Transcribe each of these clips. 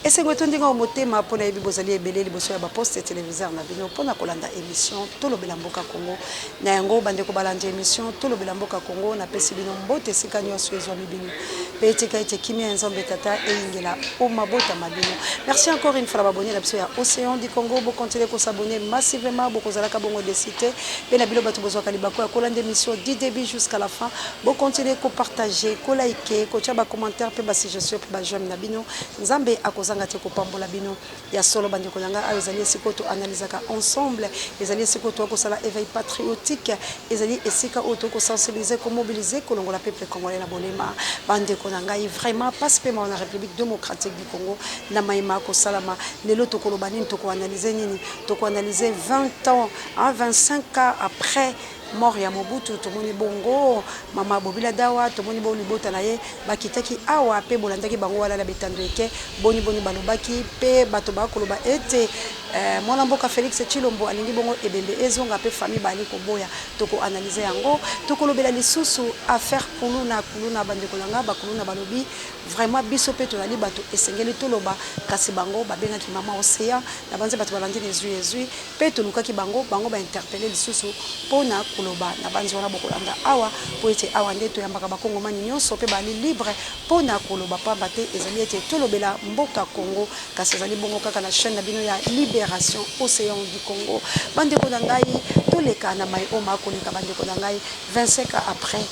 Esengo etondi nga o motema mpo nayebi bozali ebele liboso ya ba postes televiseurs na bino mpo na kolanda emission Tolobela Mboka Congo. Na yango bandeko balandi emission Tolobela Mboka Congo, napesi bino mbote esika nionso ezwami bino mpe tika ete kimia ya Nzambe Tata eyingela o mabota ma bino. Merci encore une fois na ba abonnes na biso ya Ocean du Congo, bo continuer ko s'abonner massivement, bokozalaka bongo deçu te mpe na bino bato bozwaka libaku ya kolanda emission du debut jusqu'à la fin, bo continuer ko partager, ko liker, kotia ba commentaires mpe ba suggestions mpe ba j'aime na bino. Nzambe akozanga te kopambola bino. Ya solo ba ndeko na ngai, awa ezali esika oyo to analysaka ensemble, ezali esika oyo toya kosala eveil patriotique, ezali esika oyo tokoki ko sensibiliser, ko mobiliser, kolongola peuple congolais na bolema. Ba ndeko na ngai, vraiment pasi pe mawa na Republique democratique du Congo na maye ma kosalama. Lelo tokoloba nini, toko analyser nini? Toko analyser 20 ans, hein, 25 ans après mort ya Mobutu, tomoni bongo mama Bobila Dawa, tomoni bongo libota na ye bakitaki awa pe bolandaki bango wana na bitando eke, boni boni balobaki pe bato ba koloba ete eh, mwana mboka Felix Tshilombo alingi bongo ebembe ezonga pe famille baali koboya. Toko analyser yango, tokolobela lisusu affaire kuluna kuluna, bandeko na nga ba kuluna balobi vraiment biso pe tozali bato esengeli toloba, kasi bango babengaki mama Ocean, nabanzi bato balandi na ezui ezui. Pe tolukaki bango, bango ba interpeller lisusu po na koloba. Nabanzi wana bokolanda awa, po ete awa nde toyambaka ba Kongomani nionso pe bazali libre po na koloba, pamba te ezali ete tolobela mboka Congo, kasi ezali bongo kaka na chaine na bino ya Liberation Ocean du Congo. Bandeko na ngai, toleka na maye oyo makoleka, bandeko na ngai, 25 ans après,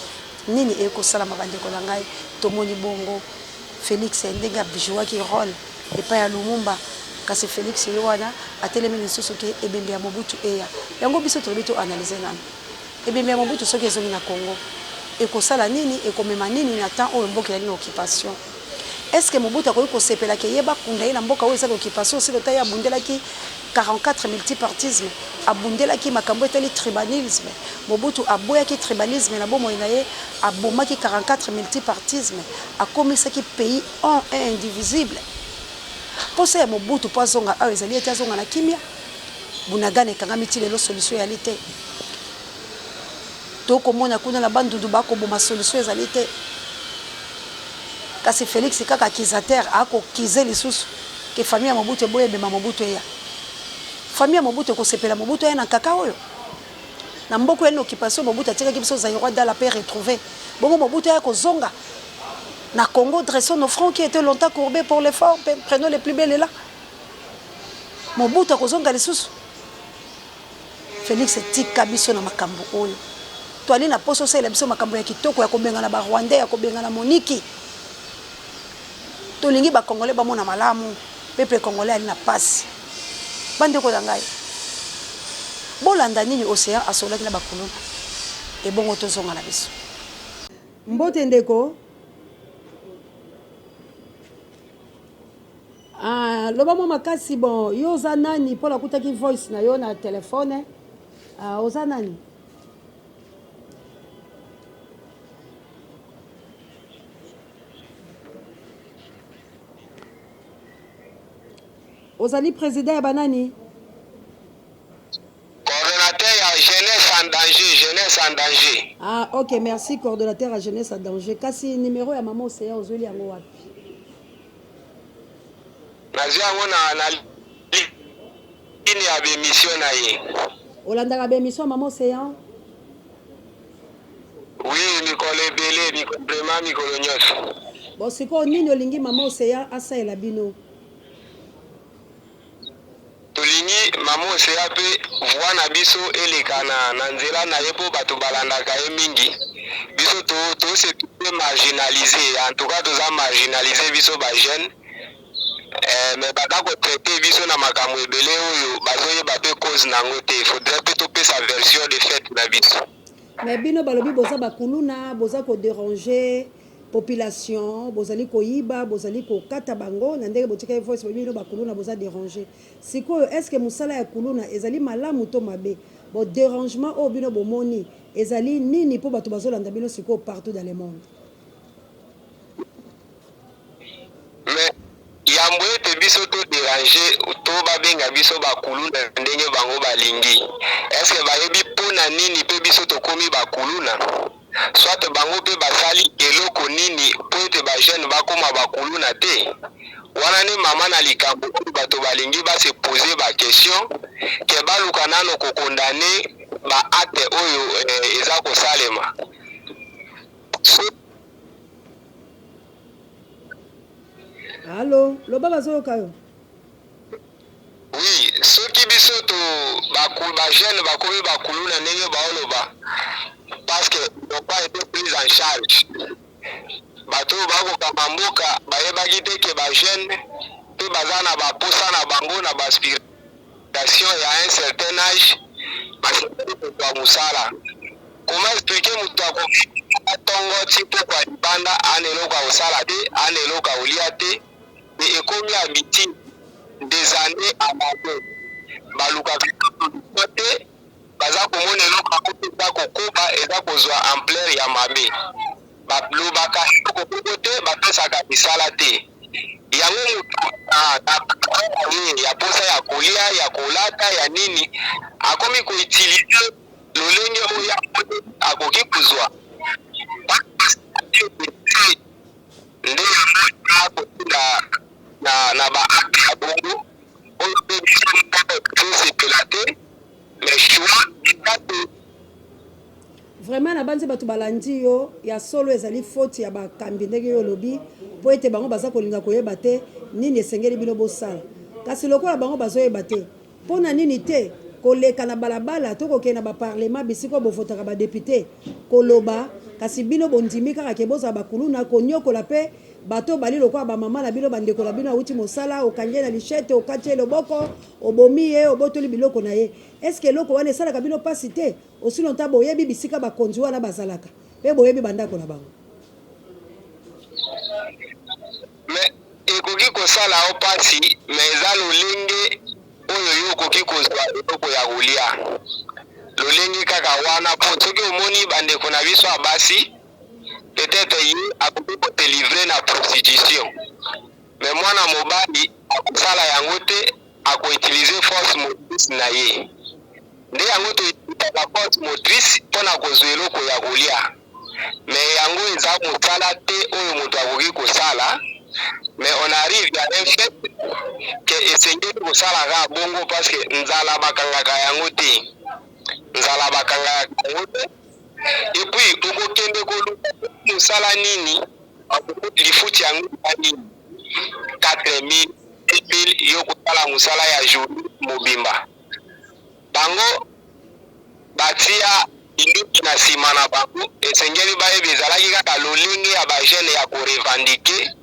nini eye kosalama, bandeko na ngai? Tomoni bongo Felix ndenge a jouaki role epai ya Lumumba, kasi Felix ye wana atelemi lisusu ke ebembe ya Mobutu eya. Yango biso tolobi to analyser nanu. Ebembe ya Mobutu soki ezongi na Congo, ekosala nini, ekomema nini na temps oyo mboka ezali na occupation? Est-ce que Mobutu akoki kosepela ke ye bakunda ye na mboka oyo eza na occupation aussi longtemps ye abundelaki 44 multipartisme, abundelaki makambo etali tribalisme. Mobutu aboyaki tribalisme na bomoi na ye, abomaki 44 multipartisme, akomisaki pays un et indivisible. Posa ya Mobutu po azonga awa ezali ete azonga na kimia. Bunagana ekangami ti lelo solution eyali te. Tokomona kuna na Bandundu bakoboma solution ezali te. Kasi Felix kaka accusateur ako accuser lisusu que famille ya Mobutu eboyi ebemba Mobutu eya. Famille ya Mobutu ekosepela Mobutu aya na nkaka oyo? Na mboka oyo na occupation Mobutu atikaki biso Zaïrois dans la paix retrouvee. Bongo Mobutu aya kozonga na Congo, dressons nos fronts qui étaient longtemps courbés pour l'effort, prenons les plus belles là. Mobutu akozonga lisusu? Felix tika biso na makambo oyo. Toali na poso osalela biso makambo ya kitoko ya kobengana ba Rwandais, ya kobengana Moniki. Tolingi ba Congolais bamona malamu. Peuple congolais ali na pasi. Bandeko na ngai, bolanda nini Ocean asololaki na ba kuluna. Ebongo tozonga na biso. Mbote ndeko. Ah, loba mwa makasi bon yo oza nani mpo nakutaki voice na yo na telefone ah, oza nani ozali president ya banani Coordonnateur ya jeunesse en danger, jeunesse en danger. Ah ok merci coordonnateur ya jeunesse en danger kasi numero ya mama Ocean ozweli yango wapi? Nazwi yango na na ligne ya ba emission na ye. Olandaka ba emission ya mama Ocean? Oui, mikolo ebele, mikolo vraiment mikolo nyonso. Bon sikoyo nini olingi mama Ocean asalela bino? Tolingi maman Ocean pe voix na biso eleka na na nzela na ye po batu balandaka ye mingi. Biso to to se trouver marginalise en tout cas toza marginalise biso ba jeunes eh, mais baza ko traiter biso na makambo ebele oyo bazoyeba pe cause na yango te. Faudrait pe topesa version de fait na biso. Mais bino balobi boza ba kuluna, boza ko deranger population, bozali koyiba, bozali kokata bango na ndenge botikaki voice balobi bino ba kuluna boza deranger. Sikoyo est ce que musala ya kuluna ezali malamu to mabe? Bon derangement oyo bino bomoni ezali nini po batu bazolanda bino sikoyo partout dans le monde? Mais yambo ete biso to deranger to babenga biso ba kuluna ndenge bango balingi, est ce que bayebi pona nini pe biso tokomi ba kuluna? Soit bango mpe basali eloko nini mpo ete ba-jeunes bakóma bakuluna te? Wana nde mama na likambo oyo bato balingi base poser baquestion, ke baluka nano kocondamner baacte oyo eza kosalema. So, Allo, loba, bazoyoka yo. Oui, soki biso to bajeunes bakomi bakuluna ndenge baoloba, parce que n'ont pas été prise en charge. Bato oyo bakokamba mboka bayebaki te ke bajeunes mpe baza na baposa na bango, na baaspiration ya un certain âge, basengeli kozwa mosala. Comment expliquer moto akoki ntongo ti pokwa libanda, ana eloko akosala te, ana eloko akolia te? Me ekomi habitude des années en année, balukaka solution te. Baza komona eloko yango mpe eza kokoba, eza kozwa ampleur ya mabe. Balobaka eloko moko te, bapesaka misala te. Yango moto ye ya posa ya kolia, ya kolata, ya nini, akomi koutiliser lolenge oyo akoki kozwa. Nde yango eza kotinda na baacte ya bongo oyo mpe biso moko tosepela te, mais choix eza te. Vraiment, na banzi bato balandi yo. Ya solo, ezali faute ya bakambi ndenge yo olobi, mpo ete bango baza kolinga koyeba te nini esengeli bino bosala. Kasi lokola bango bazoyeba te, mpo na nini te koleka na balabala to kokende na baparlement, bisika oyo bovotaka badéputés, koloba? Kasi bino bondimi kaka ke bozala bakuluna, konyokola mpe bato bali lokola bamama na bino, bandeko na bino. Awuti mosala, okangi ye na machette, okati ye loboko, obomi ye, obotoli biloko na ye. Est-ce eloko wana esalaka bino mpasi te, osino nta boyebi bisika bakonzi wana bazalaka mpe boyebi bandako na bango? Me ekoki kosala yo mpasi, me eza lolenge oyo yo okoki kozwa eloko ya kolia, lolenge kaka wana. Mpo soki omoni bandeko na biso ya basi, peut-être ye akoki kose livrer na prostitution, me mwana mobali akosala yango te, akoutiliser force motrice na ye. Nde yango toutilisaka force motrice mpona kozwa eloko ya kolia. Me yango eza mosala te oyo moto akoki kosala, mais on arrive à un fait ke esengeli kosala kaka bongo, parce que nzala bakangaka yango te, nzala bakangaka yango te. Et puis okokende koluka mosala nini? Lifuti yango eza nini? 4000, 2000, yo kosala mosala ya journée mobimba. Bango batia minduki na nsima na bango. Esengeli bayebi ezalaki kaka lolenge ya bajeunes ya korevendiquer,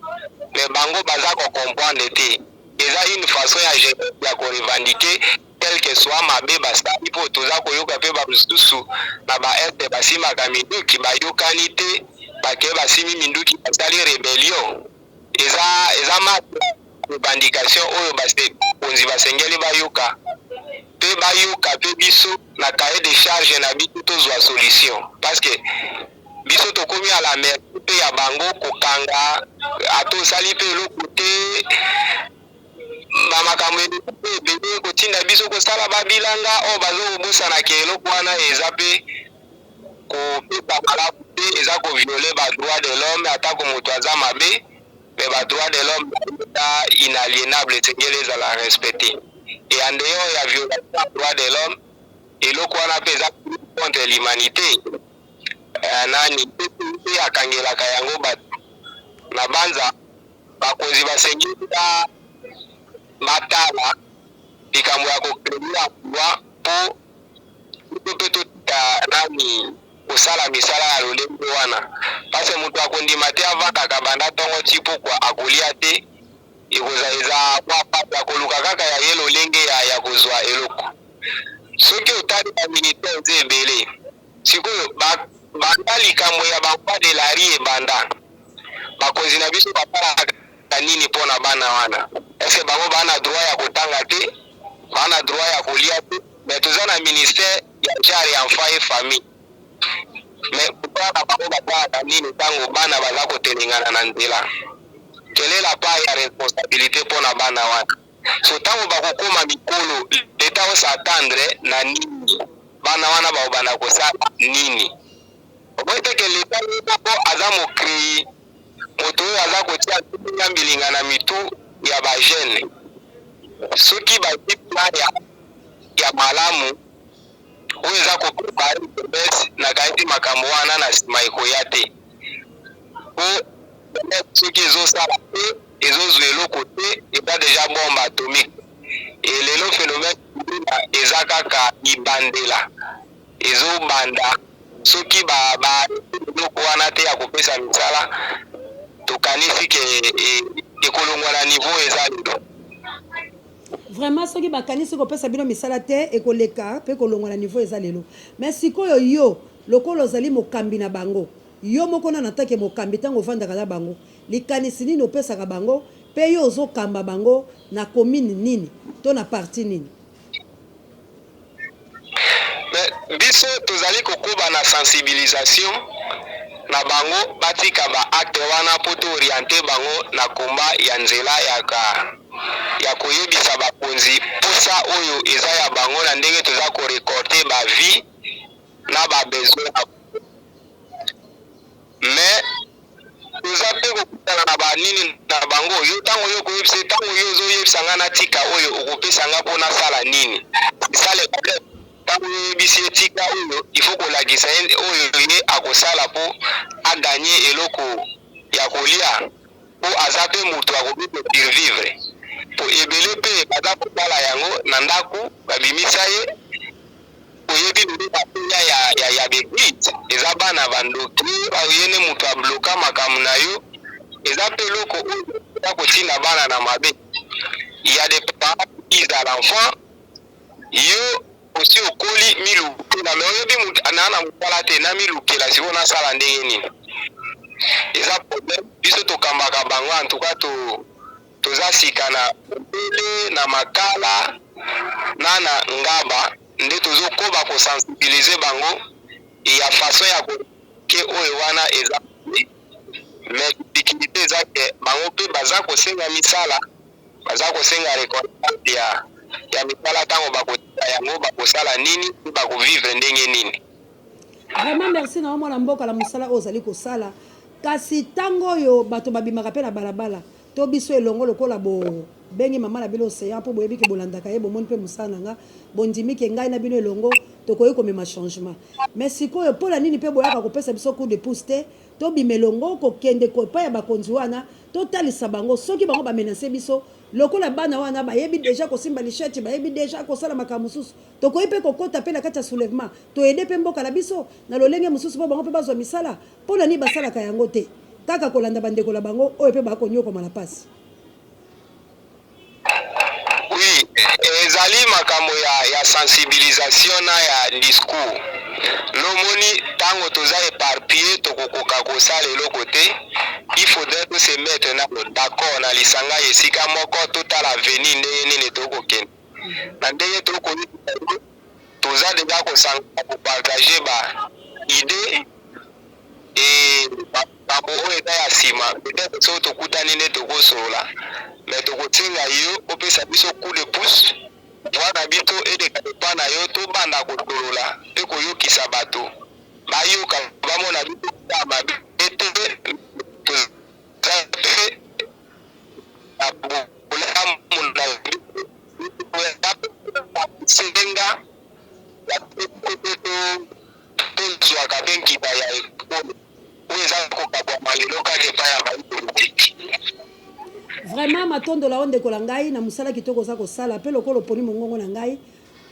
me bango baza kocomprendre te. Eza une façon ya jeunesse ya korevendiquer, quel que soit mabe basali. Mpo toza koyoka mpe bamosusu na baeste basimbaka minduki, bayokani te, bake basimbi minduki, basali rébellion. Eza ma revendication oyo bakonzi basengeli bayoka mpe bayoka mpe biso na cahier de charge na biso, tozwa solution, parce que biso tokomi à la merci mpe ya bango. Kokanga, ata osali mpe eloko te, bamakambo mpe ebele kotinda biso kosala babilanga oyo bazokobosanaka. Eloko wana eza mpe kopesa malamu te, eza kovioler badroit de l'homme. Atako moto aza mabe, me badroit de l'homme eza inaliénable, esengeli ezala respecté. Et en dehors ya violation ya droit de l'homme, eloko wana mpe eza contre l'humanité. Nani mpe akangelaka yango bato? Na banza bakonzi basengeli batala likambo ya kocréer emploi, mpo biso mpe totika nani kosala misala ya lolenge wana, parce moto akondima te avandaka banda ntongo ti pokwa, akolia te. Ekozala eza mwa pasi, akoluka kaka ya ye lolenge ya kozwa eloko. Soki otali, baministère eza ebele. Sikoyo banda likambo ya baenfants de la rue ebanda, bakonzi na biso basalaka nini mpo na bana wana? Est-ce bango baa na droit ya kotanga te? Baa na droit ya kolia te? Mais toza na ministère ya Genre ya Enfant et Famille, mais bana bango basalaka nini ntango bana baza kotelengana na nzela? Quelle est la part ya responsabilité mpo na bana wana? So ntango bakokóma mikolo, leta os'attendre na nini? Bana wana bakobanda kosala nini? Omoni te ke leta ye moko aza mocrei, moto oyo aza kotia mbilinga mbilinga na mitu ya ba jeunes. Soki bazwi plan ya ya malamu oyo eza ko preparer jeunesse, nakanisi makambo wana na sima ekoya te. Po jeunesse soki ezosala te, ezozwa eloko te, eza dejà bombe atomique. Et lelo phenomène kuluna eza kaka bibandela. Ezo banda soki ba ba eloko wana te ya kopesa misala tokanisi ke ekolongwa na niveau eza lelo. Vraiment soki bakanisi kopesa bino misala te ekoleka pe kolongwa na niveau eza lelo. Mais sikoyo yo lokola ozali mokambi na bango yo moko nanu en tant que mokambi tango ovandaka na bango likanisi nini opesaka bango pe yo ozo kamba bango na commune nini to na partie nini? Mais biso tozali kokoba na sensibilisation na bango batika ba actes wana mpo to orienter bango na combat ya nzela ya ka ya koyebisa bakonzi posa oyo eza ya bango na ndenge toza ko recorter ba vie na ba besoins na mais toza mpe kokutana na ba nini na bango yo ntango yo okoyebisa ye ntango yo ozoyebisa ngai natika oyo okopesa ngai mpo nasala nini c'est ça le problème ntango yo oyebisi ye tika oyo il faut kolakisa ye oyo ye akosala mpo aganye eloko ya kolia mpo aza mpe moto akoki kosurvivre mpo ebele mpe baza kosala yango na ndako babimisa ye Oyebi lelo ba teya ya, ya, ya b'eglise eza bana ba ndoki, ye nde mutu a bloka makambo na yo, eza pe eloko oyo eza kotinda bana na mabe. Il ya des parents qui disent à l'enfant, yo osi okoli milukela, mais oyebi mutu naa na mosala te, namilukela sikoyo nasala ndenge nini? Eza problème, biso tokambaka bango en tout cas to toza sika na Mombele, na Makala na na Ngaba nde tozo koba ko sensibiliser bango ya façon ya ko ke oyo wana eza mabe mais difficulte eza ke bango pe baza kosenga misala baza kosenga reconnaissance ya ya misala tango bakotika yango bakosala nini pe bako vivre ndenge nini. Vraiment merci na yo mwana mboka na mosala oyo ozali kosala kasi tango oyo bato babimaka pe na balabala to biso elongo lokola bo bengi mama na bino ocean po boyebi ke bolandaka ye bomoni pe mosala na nga bondimi ke ngai na bino elongo tokoki komema changement mais sikoyo pona nini pe boyaka kopesa biso coup de pouce te tobima elongo kokende epai ya bakonzi wana totalisa bango soki bango ba menace biso lokola bana wana bayebi dejà kosimba lichette bayebi dejà kosala makambo mosusu Tokoki pe kokota pe na kati ya soulevement, to aider pe mboka na biso na lolenge mosusu po bango pe bazwa misala. Pona nini basalaka yango te? Kaka kolanda ba ndeko na bango oyo pe ba koniokwama na pasi. Oui, ezali makambo ya, ya sensibilisation na ya discours. Lomoni tango toza eparpille tokokoka kosala eloko te. Il faudrait to se mettre nano d'accord na lisanga esika moko totala avenir ndenge nini tokokende. Na ndenge to koyebisa yo toza dejà kosangana ko partager ba idees et makambo oyo eza ya sima peut etre soki tokutani nde tokosolola mais tokosenga yo opesa biso coup de pouce voix na biso eleka epa na yo tobanda kosolola pe koyokisa bato bayoka bamona biso ya mabe te toza pe na bolamu na biso senga tozwaka mpe nkita ya ekolo oyo eza kokabwama lelo kaka epai ya bayi politiki. Vraiment matondo la yo ndeko na ngai na mosala kitoko oza kosala pe lokola oponi mongongo na ngai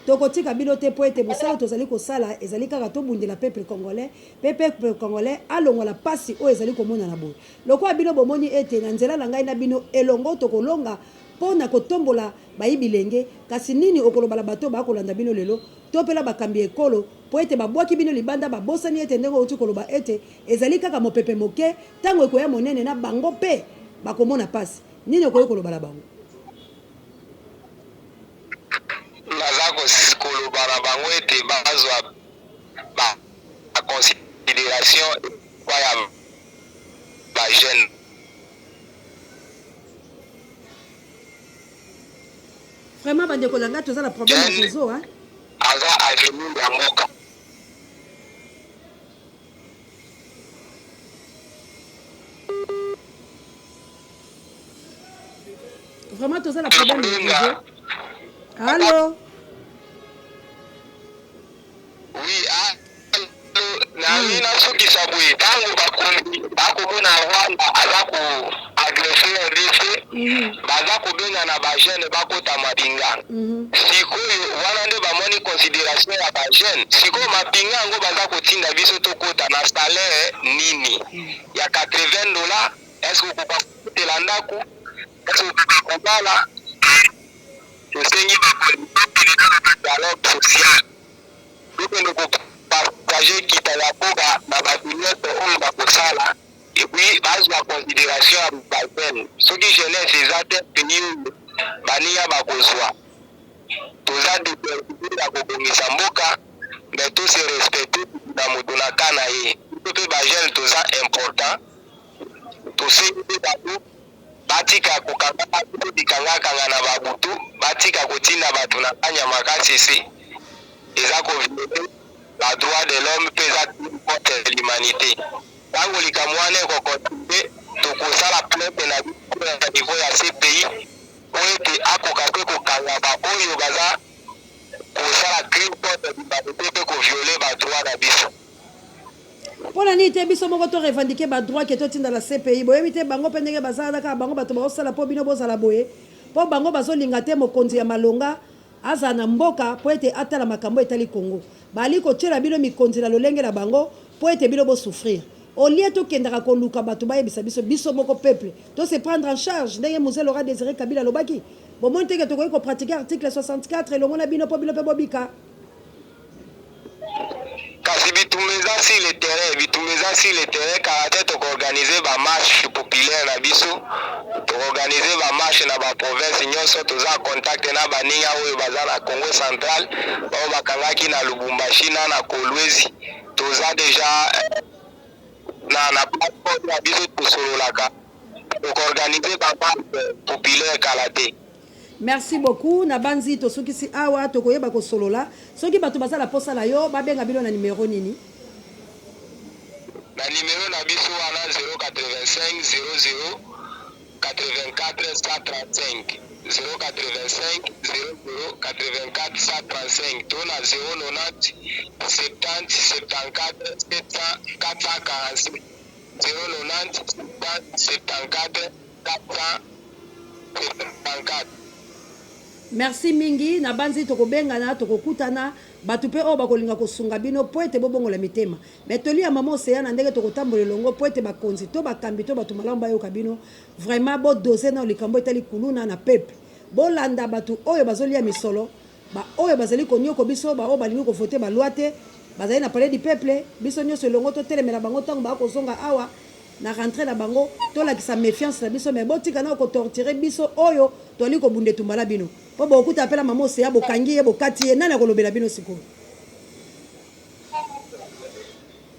Tokotika bino te po ete mosala oyo tozali kosala ezali kaka tobundela peuple congolais pe peuple congolais alongola pasi oyo ezali komonana boye. Lokola bino bomoni ete na nzela na ngai na bino elongo tokolonga po na kotombola bayi bilenge, kasi nini okoloba na bato oyo bakolanda bino lelo to pe na bakambi ya ekolo po ete babwaki bino libanda, babosani ete ndenge owuti koloba ete ezali kaka mopepe moke, tango ekoya monene na bango pe bakomona pasi. Nini okoki koloba na bango? Naza koloba na bango ete bazwa ba consideration epai ya ba jeunes. Vraiment ba ndeko na ngai toza na problème ya réseau hein. Aza avenir ya mboka. Vraiment toza na problème ya réseau. Allo. Oui, allo. Nalingi nasukisa boye, ntango bakonzi bakomona Rwanda aza ko agresser RDC, baza kobenga na ba jeunes bakota mapinga. Sikoyo wana nde bamoni consideration ya ba jeunes. Sikoyo mapinga yango baza kotinda biso tokota na salaire nini? Ya 80 dollars? Est-ce que okoka kofutela ndako? Est-ce que okoka kobala? Tosengi bakonzi tokende nanu na dialogue social, tokende ko partager nkita ya mboka na batu nionso oyo bakosala et puis bazua consideration ya ba jeunes. Soki jeunesse eza te pays oyo baninga bakozua. Toza determiner ya kobongisa mboka mais to se respecter mutu na mutu na cas na ye. Biso pe ba jeunes toza important, tosengi pe batu Batika kokanga batu bikanga kanga na ba butu batika kotinda batu na kanyama kasese eza ko violer ba droit de l'homme pe eza crime contre l'humanite tango likambo wana eko continuer tokosala plainte na biso na niveau ya CPI po ete akoka pe kokanga ba oyo baza kosala crime contre l'humanite pe ko violer ba droit na biso. Pona nini te biso moko to revendiquer ba droits que totinda na CPI? Boyebi te bango pe ndenge baza wana kaka bango batu baosala po bino bozala boye? Po bango bazolinga te mokonzi ya malonga azala na mboka po ete atala makambo etali Congo. Baali kotiela bino mikonzi na lolenge na bango po ete bino bo souffrir. Au lieu tokendaka koluka batu bayebisa biso, biso moko peuple to se prendre en charge ndenge Mzee Laurent Desire Kabila alobaki. Bomoni te que tokoki ko pratiquer article 64 elongo na bino po bino pe bobika? Kasi bitumba eza sur le terrain, bitumba eza sur le terrain, kala te toko organiser ba marches populaires na biso, toko organiser ba marches na ba provinces nionso, toza en contact na baninga oyo baza na Congo central, baoyo bakangaki na Lubumbashi na na Kolwezi, toza dejà na na plateforme na biso tosololaka, toko organiser ba marches populaires kala te. Merci beaucoup nabanzi tosukisi awa tokoyeba kosolola soki batu baza na posa na yo babenga bino na numero nini? Na numero na biso wana 085 00 84 135 085 00 84 135 to na 090 70 74 700 447 090 70 74 400 Merci mingi, nabanzi tokobengana, tokokutana, batu pe oyo bakolinga kosunga bino po ete bobongola mitema. Mais toli ya maman Ocean na ndenge tokotambola elongo po ete bakonzi to bakambi to batu malamu bayoka bino, vraiment bo doser nanu likambo etali kuluna na peuple. Bolanda batu oyo bazolia misolo, ba oyo bazali konioko biso, ba oyo balingi ko voter ba lois te, bazali na palais du peuple, biso nionso elongo totelemela bango tango bakozonga awa. Na rentree na bango tolakisa mefiance na biso mais botika nao ko torturer biso oyo toali kobunda etumba na bino po bokokuta pe na mama Ocean bokangi ye bokati ye nani akolobela bino sikoyo?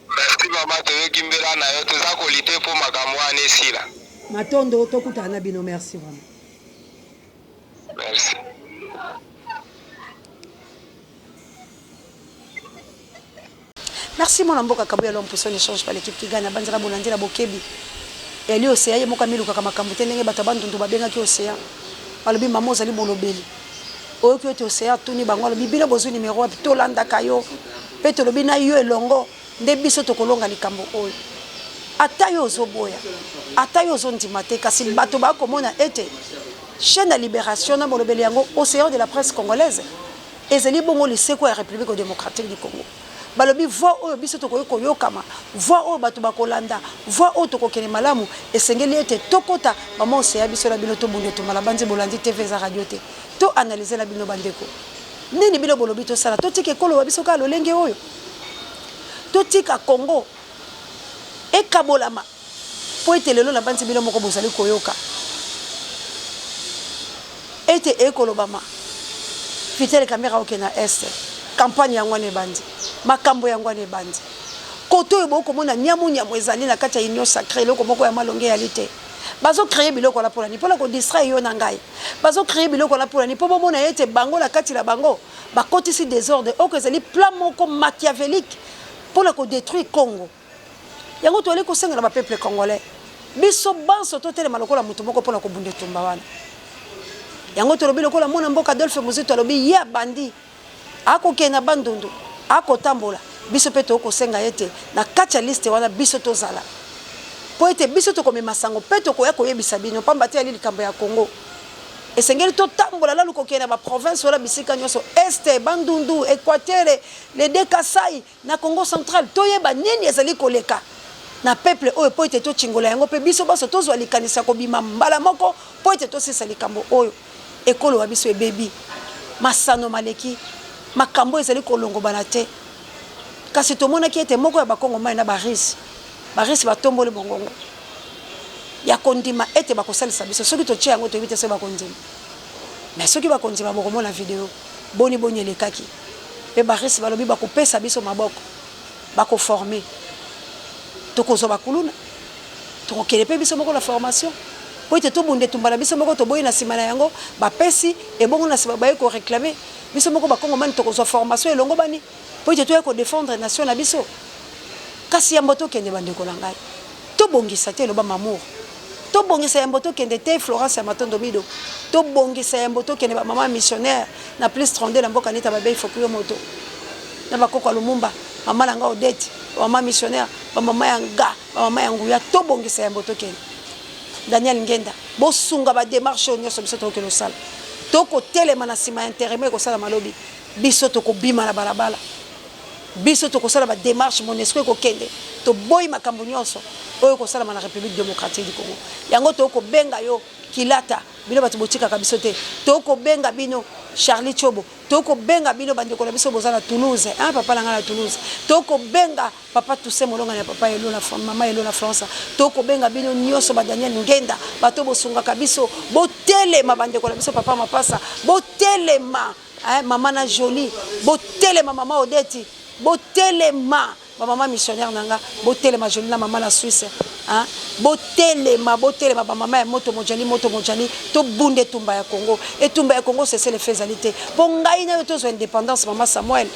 Merci maman toyoki mbela na yo toza ko lutter po makambo wana esila. Matondo tokutana na bino merci vraiment. Merci. Merci mwana mboka Kabuya l'homme puissant ne change pas l'équipe qui gagne abanzaka bolandi na bokebi Eli Océan ye moko amilukaka makambo te ndenge bato ya Bandundu babengaki Océan balobi mama ozali molobeli oyoki ete Océan atuni bango alobi bino bozwi numero wapi tolandaka yo mpe tolobi na yo elongo nde biso tokolonga likambo oyo ata yo ozoboya ata yo ozondima te kasi bato bakomona ete chaîne ya libération na molobeli yango Océan de la presse congolaise Ezali bongo lisekwa ya Republique democratique du Congo. Balobi voix oyo biso tokoki koyokama, voix oyo bato bakolanda, voix oyo tokokende malamu, esengeli ete tokota mama Ocean biso na bino tobunda etumba nabanzi bolandi TV eza radio te. To analyser na bino bandeko. Nini bino bolobi tosala? Totika ekolo wa biso kaka lolenge oyo? Totika Congo ekabolama? Mpo ete lelo nabanzi bino moko bozali koyoka ete ekolobama Vital Kamerhe akokende na Est, campagne yango wana ebandi, makambo yango wana ebandi. Kote oyo bokomona nyamu nyamu ezali na kati ya union sacree, eloko moko ya malonga eyali te. Bazo creer biloko wana pona nini? Pona ko distraire yo na ngai. Bazo creer biloko wana pona nini? Po bomona ete bango na kati na bango bakotisi desordre oko ezali plan moko machiavelique pona ko detruire Congo. Yango tozali kosenga na ba peuple congolais, biso banso totelema lokola moto moko mpo na kobunda etumba wana. Yango tolobi lokola mwana mboka Adolphe Muzito alobi ye abandi akokende na Bandundu akotambola, biso mpe tokosenga ete na kati ya liste wana biso tozala mpo ete biso tokomema sango mpe tokoya koyebisa bino, pamba te yali likambo ya Congo. Esengeli totambola nanu kokende na ba province wana bisika nyonso, Est, Bandundu, Equateur, les deux Kasaï, na Kongo central, toyeba nini ezali koleka na peuple oyo mpo ete tochingola yango mpe biso banso tozwa likanisi ya kobima mbala moko mpo ete tosilisa likambo oyo. Ekolo wa biso ebebi, masano maleki, makambo ezali kolongobana te. Kasi tomonaki ete moko ya Bakongomani na ba Russes, ba Russes batomboli mongongo ya kondima ete bakosalisa biso soki totie yango, toyebi te soki bakondima. Mais soki bakondima, bokomona video boni boni elekaki. Pe ba Russes balobi bakopesa biso maboko, bako former, tokozwa ba kuluna, tokokende pe biso moko na formation po ete tobunda etumba na biso moko. Toboyi na sima na yango bapesi, ebongo na sima baye ko reclamer. Biso moko Bakongomani tokozwa formation elongo bani po ete toya ko defendre nation na biso. Kasi yambo tokende, bandeko na ngai, tobongisa te, eloba Mamour. Tobongisa yambo tokende te, Florence ya Matondo Mido. Tobongisa yambo tokende, ba mama missionnaire na plus 32 na mboka Nita Babei Fokuyo Moto na bakoko ya Lumumba, mama na nga Odette, ba mama missionnaire, ba mama ya nga, ba mama ya nguya, tobongisa yambo tokende. Daniel Ngenda, bosunga ba demarche oyo nyonso biso tokokende kosala. Tokotelema na sima ya enterrement ekosalama lobi, biso tokobima na balabala. Biso tokosala ba demarches, Monusco ekokende. Toboyi makambo nyonso oyo ekosalama na Republique democratique du Congo. Yango tokobenga yo Kilata, bino bato botikaka biso te. Tokobenga bino Charlie Tshobo, tokobenga bino bandeko na biso boza na Toulouse, hein, papa na ngai na Toulouse. Tokobenga papa Toussaint Molonga na papa Elo na mama Elo na France. Tokobenga bino nyonso ba Daniel Ngenda, bato bosungaka biso. Botelema bandeko na biso papa Mapasa, botelema. Eh, mama na Jolie, botelema mama Odette, botelema ba mama missionnaire na nga, botelema Jolie na mama na Suisse. Hein? Botelema, botelema ba mama ya moto mojali, moto mojali, tobunda etumba ya Congo. Etumba ya Congo cessez le feu ezali te. Po ngai na yo tozwa indépendance mama Samuel.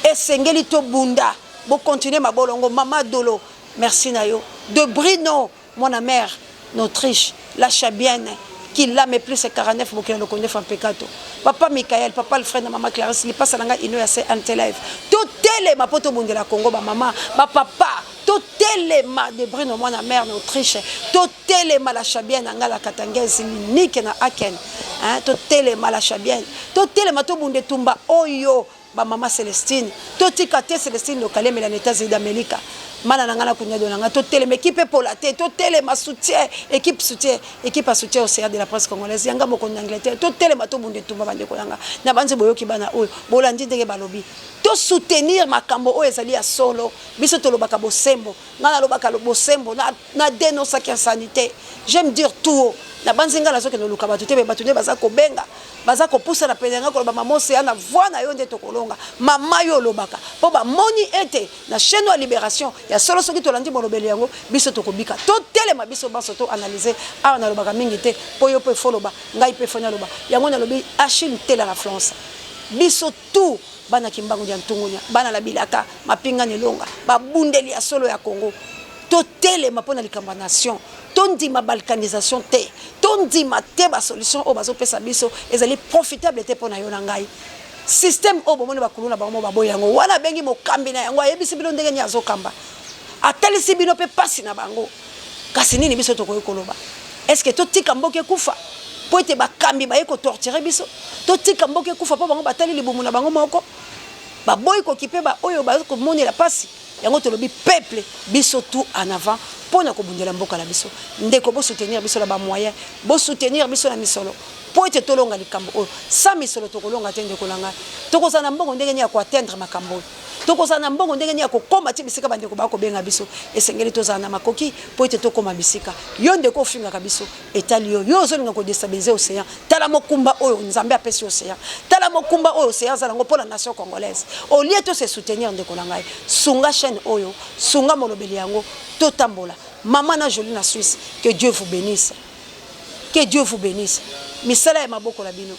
Esengeli tobunda. Bo continuer mabolongo mama Dolo. Merci na yo. De Brino Mwana mère n'Autriche la chabienne qui lame plus 49 bokila lokonde fa mpekato papa Michael papa Alfred na mama Clarisse lipasa na ngai ino ya CNT live totelema po tobundela Congo ba mama ba papa totelema de Bruno mwana mère na Autriche totelema la chabienne na ngai la katangaise l'unique na Aken hein totelema la chabienne totelema tobunda etumba oyo Ba mama Celestine totika te Celestine Lokalemela na Etats-Unis d'America mana na ngai na kunyado na ngai totelema equipe epola te totelema soutien equipe soutien equipe ya soutien océan de la presse congolaise yanga mokonzi na Angleterre totelema tobunda etumba bandeko na ngai na banzi boyoki bana oyo bolandi ndenge balobi to soutenir makambo oyo ezali ya solo biso tolobaka bosembo ngai nalobaka bosembo na, na denosaki insanité j'aime dire tout haut nabanzi ngai nazokende koluka bato te me bato nde baza kobenga Baza kopusana pene na ngai koloba, Mama Ocean, na voix na yo nde tokolonga. Mama, yo olobaka. Mpo bamoni ete na chaine oyo ya liberation, ya solo soki tolandi molobeli yango, biso tokobika. Totelema biso banso to analyser. Awa nalobaka mingi te, mpo yo mpe il faut oloba, ngai mpe il faut naloba. Yango nalobi Achille Ntela na France. Biso tout bana Kimbangu dia Ntungunya, bana na bilaka, mapinga na elonga, babundeli ya solo ya Congo. Totelema mpo na likambo ya nation. Tondima balkanisation te. Tondima te ba solution oyo bazo pesa biso ezali profitable te pona yo na ngai. Système oyo bomoni ba kuluna bango moko baboyi yango. Wana abengi mokambi na yango ayebisi bino ndenge nini azo kamba. Atalisi bino pe pasi na bango. Kasi nini biso tokoki koloba? Est ce que totika mboka ekufa po ete bakambi baye ko torturer biso? Totika mboka ekufa po bango batali libumu na bango moko? Baboyi kokipe ba oyo bazo komonela pasi? Yango tolobi peuple biso tout en avant pona kobundela mboka na biso. Ndeko bo soutenir biso na ba moyens, bo soutenir biso na misolo po ete tolonga likambo oyo. Sans misolo tokolonga te ndeko na ngai. Tokozala na mbongo ndenge nini ya ko atteindre makambo oyo? Tokozala na mbongo ndenge nini ya kokoma ti bisika bandeko ba kobenga biso? Esengeli tozala na makoki po ete tokoma bisika. Yo ndeko ofingaka biso, Etali yo. Yo ozolinga ko destabiliser ocean. Tala mokumba oyo Nzambe apesi ocean. Tala mokumba oyo ocean aza nango pona nation congolaise. Au lieu to se soutenir ndeko na ngai, sunga chaine oyo, sunga molobeli yango, totambola. Maman na Jolie na Suisse, que Dieu vous benisse. Que Dieu vous benisse. Misala ya maboko na bino.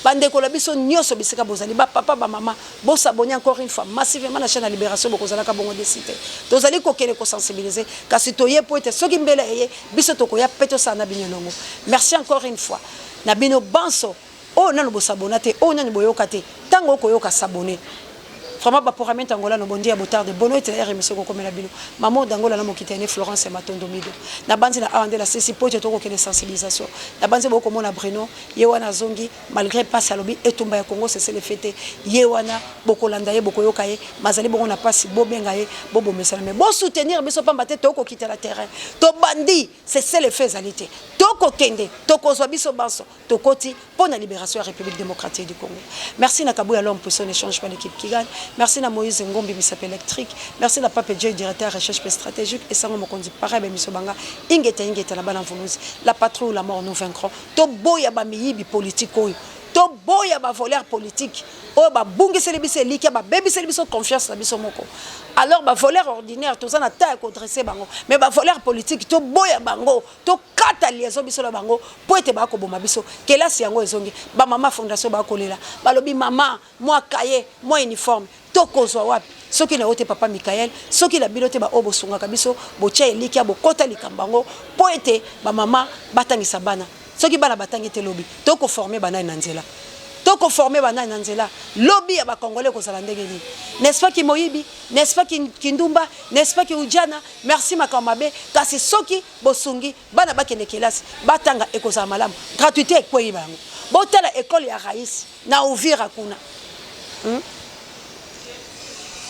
Ba ndeko na biso nioso bisika bozali, ba papa, ba mama, bo s'abonner encore une fois massivement na chaine ya Liberation, bokozalaka bongo deçu te. Tozali kokende ko sensibiliser, kasi toye po ete soki mbela eye, biso tokoya pe tosala na bino elongo. Merci encore une fois. Na bino banso oyo nanu bo s'abonna te, oyo nanu boyoka te, tango oko yoka s'abonner. Vraiment ba poramento angolano bom dia, boa tarde, boa noite na heure emission ekokomela bino. Maman d'Angola na mokita ene Florence ya Matondo Mido. Na banzi na awa nde na sisi po ete toko kende sensibilisation. Na banzi boko mona Bruno, ye wana azongi malgre pasi alobi etumba ya Congo cessez le feu te. Ye wana bokolanda ye bokoyoka ye, mazali bongo na pasi bobenga ye bobomesana mais bo soutenir biso pamba te toko kita na terrain. Tobandi cessez le feu ezali te. Toko kende, tokozwa biso banso. Tokoti mpo na liberation ya Republique democratique du Congo. Merci na Kabuya l'homme puissant ne change pas l'équipe qui gagne. Merci na Moïse Ngombi misapi électrique. Merci na Pape Joy directeur recherche pe stratégique et sango mokonzi pareil ba émission banga ingeta ingeta na bana mvuluzi. La patrouille ou la mort nous vaincrons. Toboya ba miyibi politique oyo. Toboya ba voleurs politique oyo babungiseli biso elikya, babebiseli biso confiance na biso moko. Alors ba voleurs ordinaires toza na temps ya ko dresser bango, mais ba voleurs politique toboya bango. Tokata liaison biso na bango po ete ba koboma biso. Kelasi yango ezongi. Ba mama fondation ba kolela. Balobi mama mua cahier, mua uniforme tokozua wapi? Soki na yo te papa Michael, soki na bino te ba oyo bosungaka biso, botia elikia, bokota likambo yango po ete ba mama batangisa bana. Soki bana batangi te lobi to ko former ba nani na nzela? To ko former ba nani na nzela? Lobi ya ba congolais ekozala ndenge nini? N'est-ce pas kimoyibi? N'est-ce pas kindumba? N'est-ce pas kiujana? Merci makambo mabe kasi soki bosungi bana bakende kelasi batanga ekozala malamu. Gratuite ekweyi bango. Botala ecole ya Rais na Uvira kuna. Hum?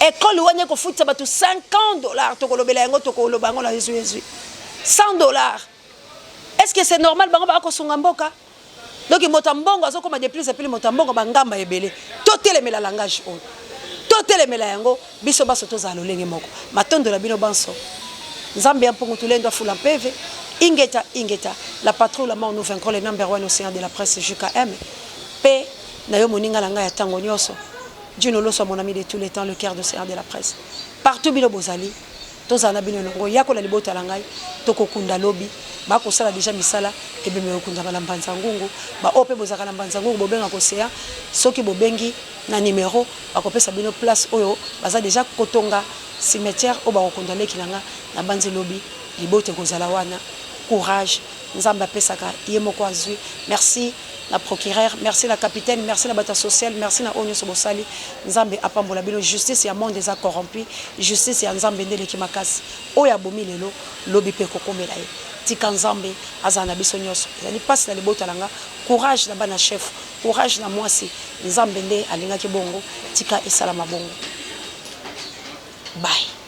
Ecole wana ekofutisa bato 50 dollars, tokolobela yango, tokoloba yango na ezwi ezwi 100 dollars. Est-ce que c'est normal? Bango bakosunga mboka. Donc moto ya mbongo azokoma de plus en plus moto ya mbongo, bangamba ebele. Totelemela langage oyo, totelemela yango. Biso baso tozala lolenge moko. Matondo na bino banso. Nzambe ya mpungu tulendo afula mpeve. Ingeta ingeta, la patrouille, la mort, nous vaincrons. Le number one océan de la presse, JKM mpe na yo moninga na ngai ya ntango nyonso Dino Loso, mon ami de tous les temps, le cœur d'océan de la presse partout. Bino bozali, tozala na bino elongo. Yakola libota na ngai, tokokunda lobi. Bakosala deja misala ebembe kokundama na Mbanza Ngungu. Baoyo mpe bozalaka na Mbanza Ngungu, bobenga koseya. Soki bobengi na numero, bakopesa bino place oyo baza deja kotonga cimetière oyo bakokunda leki na nga. Na banzi lobi libota ekozala wana. Courage, Nzambe apesaka, ye moko azwi. Merci na procureur, merci na capitaine, merci na bato ya social, merci na oyo nyonso bosali. Nzambe apambola bino. Justice ya monde eza corrompu, justice ya Nzambe nde eleki makasi. Oyo abomi lelo, lobi mpe ekokomela ye. Tika Nzambe azala na biso nyonso. Ezali mpasi na libota na nga. Courage na bana chef, courage na mwasi. Nzambe nde alingaki bongo, tika esalama bongo. Bye.